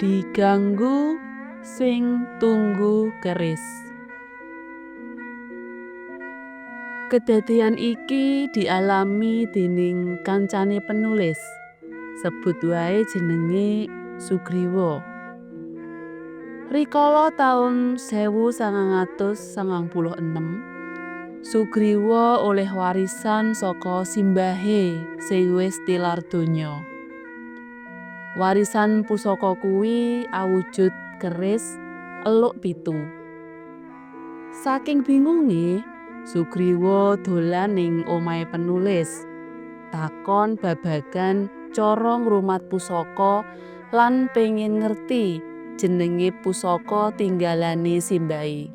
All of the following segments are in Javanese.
Diganggu sing tunggu keris. Kedadian iki dialami dening kancane penulis. Sebut wae jenenge Sugriwa. Rikala taun 1996, Sugriwa oleh warisan saka simbahe sing wis tilar donya. Warisan pusaka kuwi awujud keris eluk pitu. Saking bingunge, Sugriwa dolan ning omahe penulis, takon babagan cara ngrumat pusaka lan pengen ngerti jenenge pusaka tinggalane simbahe.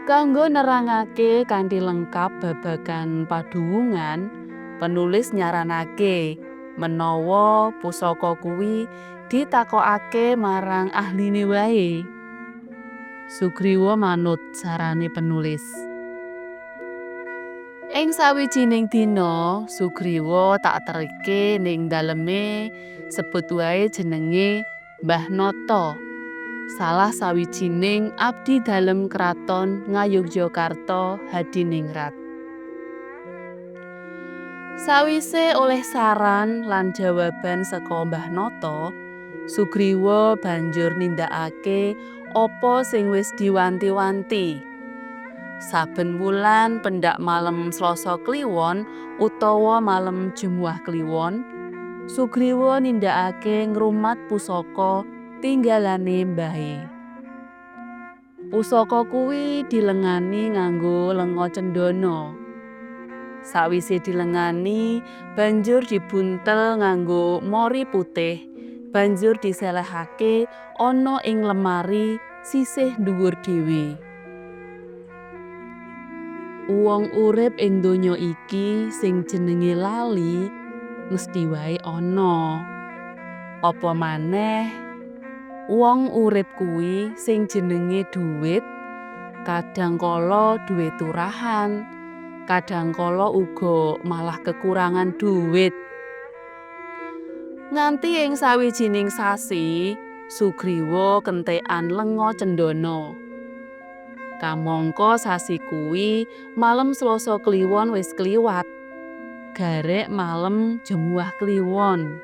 Kanggo nerangake kanthi lengkap babagan paduwungan, penulis nyaranake menawa pusaka kuwi ditakokake marang ahline wae. Sugriwa manut sarane penulis. Ing sawijining dina, Sugriwa tak terke ning daleme sebut wae jenenge Mbah Nata, salah sawijining abdi dalem kraton Ngayogyakarta Hadiningrat. Sawise oleh saran lan jawaban saka Mbah Nata, Sugriwa banjur nindakake apa sing wis diwanti-wanti. Saben wulan pendak malem Slasa Kliwon utawa malem Jemuah Kliwon, Sugriwa nindakake ngrumat pusaka tinggalane mbahe. Pusaka kuwi dilengani nganggo lenga cendana. Sawise dilengani, banjur dibuntel nganggo mori putih, banjur diselehake ana ing lemari sisih dhuwur dhewe. Wong urip ing donya iki sing jenenge lali mesthi wae ana. Apa maneh wong urip kuwi sing jenenge dhuwit, kadang kala duwe turahan, kadang kala uga malah kekurangan dhuwit. Nganti ing sawijining sasi, Sugriwa kentekan lenga cendana. Kamangka sasi kuwi malem Slasa Kliwon wis kliwat, garek malem Jemuah Kliwon.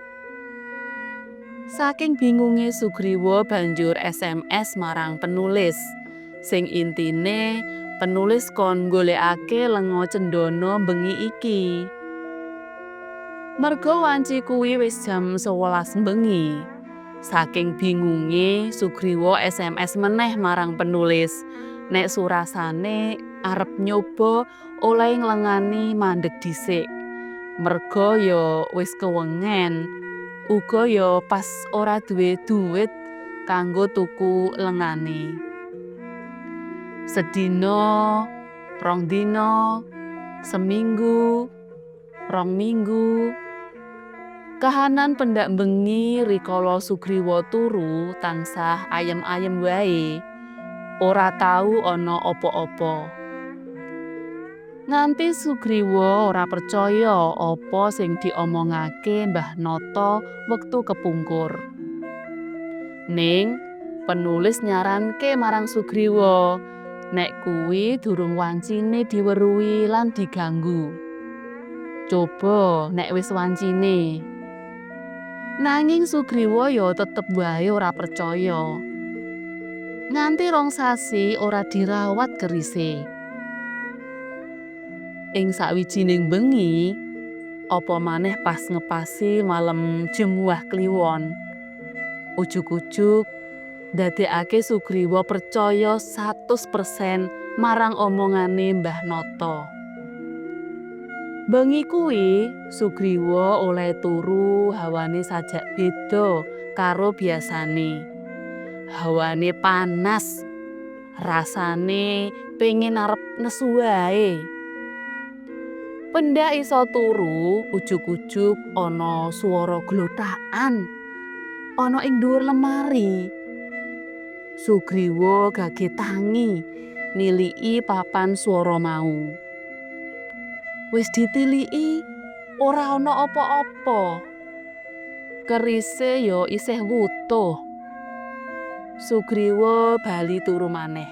Saking bingunge Sugriwa banjur SMS marang penulis, sing intine penulis kon nggolekake lenga cendana bengi iki. Merga wanci kuwi wis jam 11 bengi. Saking bingunge Sugriwa SMS meneh marang penulis nek surasane arep nyoba oleh nglengani mandeg dhisik. Merga ya wis kewengen, uga ya pas ora duwe duit kanggo tuku lengane. Sedina, rong dina, seminggu, rong minggu. Kahanan pendak bengi rikala Sugriwa turu tansah ayem-ayem wae. Ora tau ana apa-apa. Nganti Sugriwa ora percaya apa sing diomongake Mbah Nata wektu kepungkur. Ning penulis nyaranke marang Sugriwa nek kuwi durung wancine diweruhi lan diganggu. Coba nek wis wancine. Nanging Sugriwa ya tetep wae ora percaya. Nganti rong sasi ora dirawat kerise. Ing sawijining bengi, apa maneh pas ngepasi malem Jemuah Kliwon. Ujug-ujug ndadekake Sugriwa percaya 100% marang omongane Mbah Nata. Bengi kuwi Sugriwa oleh turu hawane sajak beda karo biasane. Hawane panas, rasane pengen arep nesu wae. Pendak iso turu, ujug-ujug ana swara glothakan ana ing dhuwur lemari. Sugriwa gage tangi niliki papan swara mau. Wis ditiliki ora ana apa-apa. Kerise ya isih wutuh. Sugriwa bali turu maneh.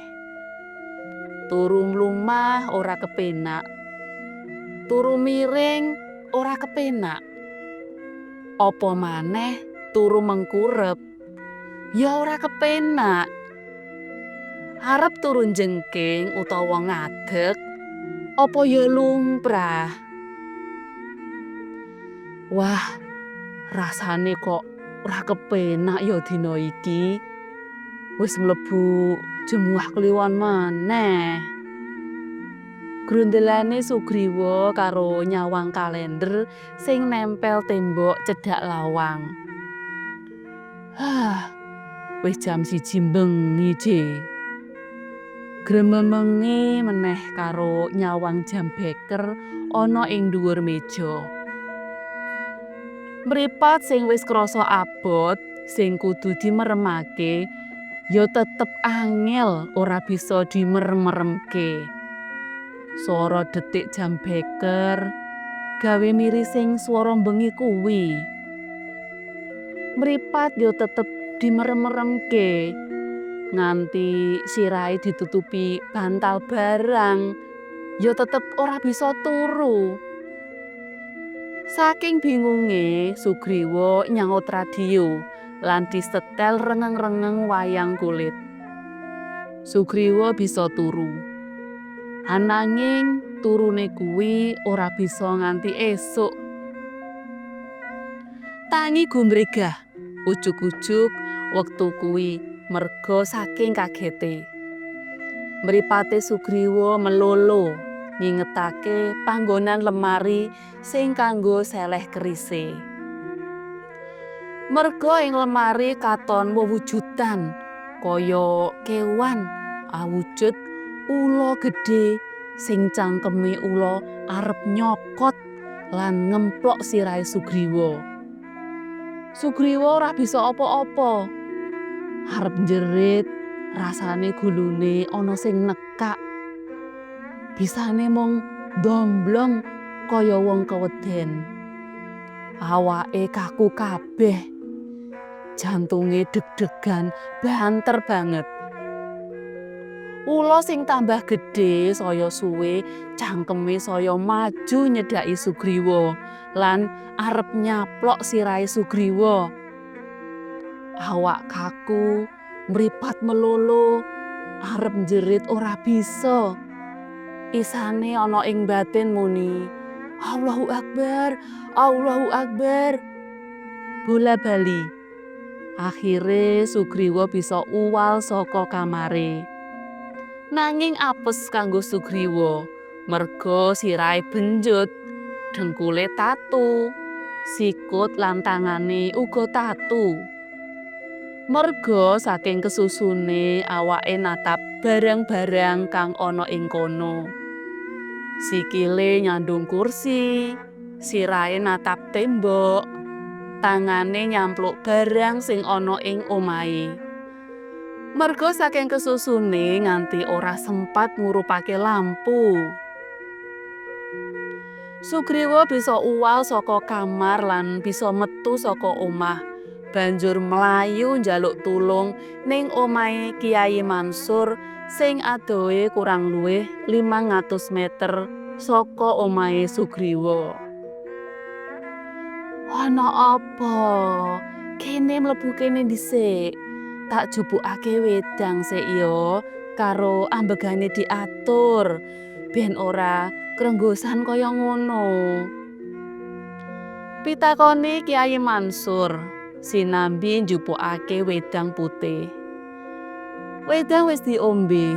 Turu mlumah ora kepenak. Turu miring ora kepenak. Apa maneh turu mengkurep ya ora kepenak. Arep turu njengking utawa ngadeg apa ya lumrah. Wah, rasane kok ora kepenak ya dina iki. Wis mlebu Jemuah Kliwon maneh. Grundelane Sugriwa karo nyawang kalender sing nempel tembok cedhak lawang. Hah, wis jam 1 bengi je. Grememenge meneh karo nyawang jam beker ana ing dhuwur meja. Mripat sing wis krasa abot sing kudu dimeremake ya tetep angel ora bisa dimerem-meremke. Swara detik jam beker gawe mirising swara bengi kuwi. Mripat ya tetep dimerem-meremke nganti sirahe ditutupi bantal barang ya tetep ora bisa turu. Saking bingunge Sugriwa nyaut radio lan disetel rengeng-rengeng wayang kulit. Sugriwa bisa turu. Ananging turune kuwi ora bisa nganti esuk. Tangi gumregah, ujug-ujug wektu kuwi merga saking kagete. Mripate Sugriwa melolo ngingetake panggonan lemari sing kanggo seleh kerise. Merga ing lemari katon wewujudan kaya kewan awujud ula gedhe sing cangkeme ula arep nyokot lan ngemplok sirahe Sugriwa. Sugriwa ora bisa apa-apa. Arep njerit, rasane gulune ana sing nekak. Bisane mung ndomblong kaya wong keweden. Awake kaku kabeh. Jantunge deg-degan banter banget. Ula sing tambah gedhe saya suwe, cangkeme saya maju nyedhaki Sugriwa lan arep nyaplok sirahe Sugriwa. Awak kaku, mripat melolo, arep njerit ora bisa. Isane ana ing batin muni, Allahu Akbar, Allahu Akbar. Bola bali. Akhire Sugriwa bisa uwal saka kamare. Nanging apes kanggo Sugriwa, merga sirahe benjut, dhengkule tatu, sikut lan tangane uga tatu. Merga saking kesusune awake natap barang-barang kang ana ing kono. Sikile nyandung kursi, sirahe natap tembok, tangane nyampluk barang sing ana ing omahe. Merga saking kesusune nganti ora sempat ngurupake lampu. Sugriwa bisa uwal saka kamar lan bisa metu saka omah, banjur mlayu njaluk tulung ning omahe Kyai Mansur sing adohe kurang luwih 500 meter saka omahe Sugriwa. Ana apa? Kene mlebu kene dhisik. Tak jupukake wedang sik ya, karo ambegane diatur ben ora krenggosan kaya ngono. Pitakone Kyai Mansur sinambi njupukake wedang putih. Wedang wis diombe,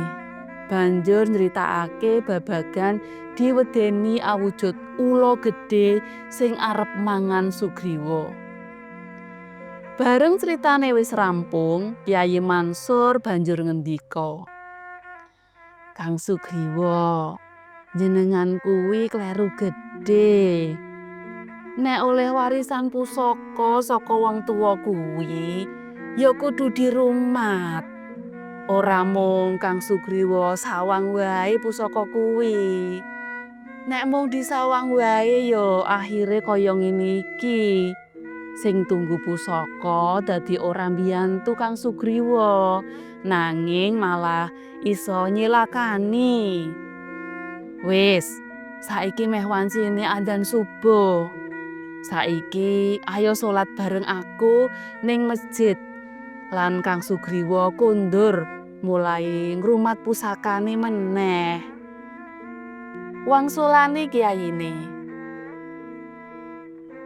banjur nyritakake babagan diwedeni awujud ula gedhe sing arep mangan Sugriwa. Bareng critane wis rampung, Kyai Mansur banjur ngendika, "Kang Sugriwa, jenengan kuwi kleru gedhe. Nek oleh warisan pusaka saka wong tuwa kuwi, ya kudu dirumat. Ora mung Kang Sugriwa sawang wae pusaka kuwi. Nek mung disawang wae ya akhire kaya ngene iki. Sing tunggu pusaka dadi ora mbiyantu Kang Sugriwa, nanging malah iso nyilakani. Wis, saiki meh wancine adzan subuh. Saiki ayo salat bareng aku ning masjid. Lan Kang Sugriwa kondur mulai ngrumat pusakane meneh. Wangsulane kiyayine.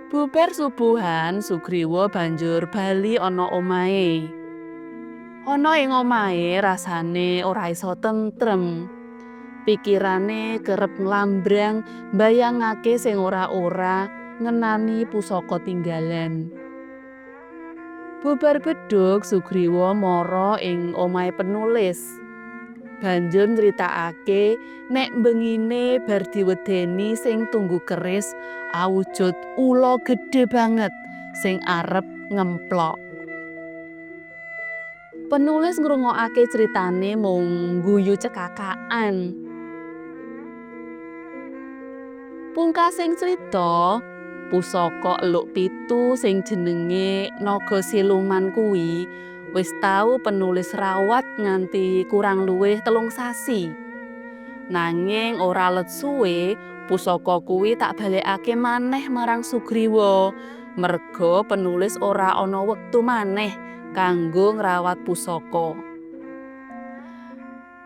Bubar subuhan, Sugriwa banjur bali ana omahe. Ana ing omahe rasane ora iso tentrem. Pikirane kerep nglambrang mbayangake sing ora-ora ngenani pusaka tinggalan. Bubar bedhug Sugriwa mara ing omahe penulis. Banjur nyritakake nek bengine bar diwedeni sing tunggu keris awujud ula gedhe banget sing arep ngemplok. Penulis ngrungokake critane mung ngguyu cekakakan. Pungkasing crita, pusaka eluk pitu sing jenenge Naga Siluman kuwi wis tau penulis rawat nganti kurang luwih 3 sasi. Nanging ora let suwe pusaka kuwi tak balekake maneh marang Sugriwa, merga penulis ora ana wektu maneh kanggo ngrawat pusaka.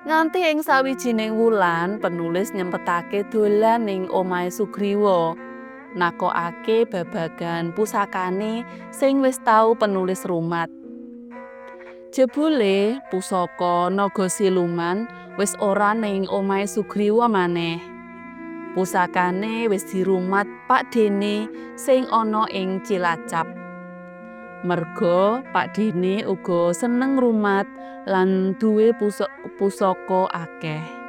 Nganti ing sawijining wulan penulis nyempetake dolan ning omahe Sugriwa, nakokake babagan pusakane sing wis tau penulis rumat. Jebule pusaka Naga Siluman wis ora ning omahe Sugriwa maneh. Pusakane wis dirumat pakdhene sing ana ing Cilacap. Merga pakdhene uga seneng ngrumat lan duwe pusaka akeh.